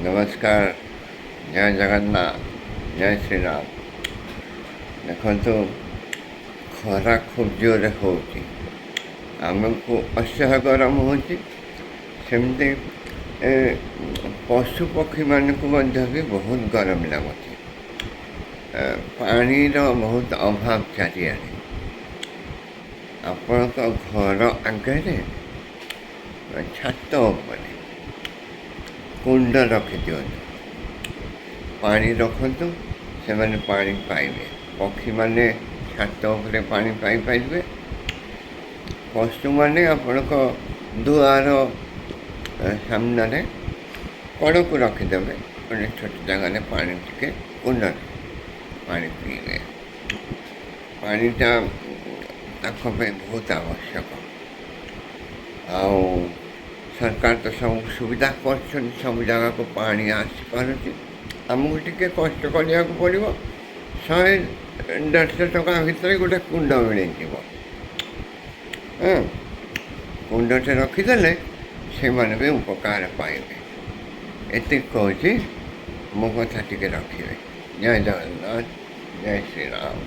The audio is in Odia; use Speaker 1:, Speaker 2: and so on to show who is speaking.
Speaker 1: ନମସ୍କାର, ଜୟ ଜଗନ୍ନାଥ, ଜୟ ଶ୍ରୀରାମ। ଦେଖନ୍ତୁ, ଖରା ଖୁବ୍ ଜୋରରେ ହେଉଛି, ଆମକୁ ଅସହ୍ୟ ଗରମ ହେଉଛି। ସେମିତି ଏ ପଶୁ ପକ୍ଷୀମାନଙ୍କୁ ମଧ୍ୟ ବି ବହୁତ ଗରମ ଲାଗୁଛି। ପାଣିର ବହୁତ ଅଭାବ ଚାରିଆଡ଼େ। ଆପଣଙ୍କ ଘର ଆଗରେ, ଛାତ ଉପରେ କୁଣ୍ଡ ରଖିଦିଅନ୍ତୁ, ପାଣି ରଖନ୍ତୁ, ସେମାନେ ପାଣି ପାଇବେ। ପକ୍ଷୀମାନେ ଛାତ ଉପରେ ପାଣି ପାଇପାରିବେ। ପଶୁମାନେ ଆପଣଙ୍କ ଦୁଆର ସାମ୍ନାରେ କଡ଼କୁ ରଖିଦେବେ ଗୋଟେ ଛୋଟ ଜାଗାରେ, ପାଣି ଟିକେ, କୁଣ୍ଡରେ ପାଣି ପିଇବେ। ପାଣିଟା ତାଙ୍କ ପାଇଁ ବହୁତ ଆବଶ୍ୟକ। ଆଉ ସରକାର ତ ସବୁ ସୁବିଧା କରୁଛନ୍ତି, ସବୁ ଜାଗାକୁ ପାଣି ଆସିପାରୁଛି। ଆମକୁ ଟିକେ କଷ୍ଟ କରିବାକୁ ପଡ଼ିବ। 100-150 ଟଙ୍କା ଭିତରେ ଗୋଟେ କୁଣ୍ଡ ମିଳିଯିବ। ହଁ, କୁଣ୍ଡଟେ ରଖିଦେଲେ ସେମାନେ ବି ଉପକାର ପାଇବେ। ଏତିକି କହୁଛି, ମୋ କଥା ଟିକେ ରଖିବେ। ଜୟ ଜଗନ୍ନାଥ, ଜୟ ଶ୍ରୀରାମ।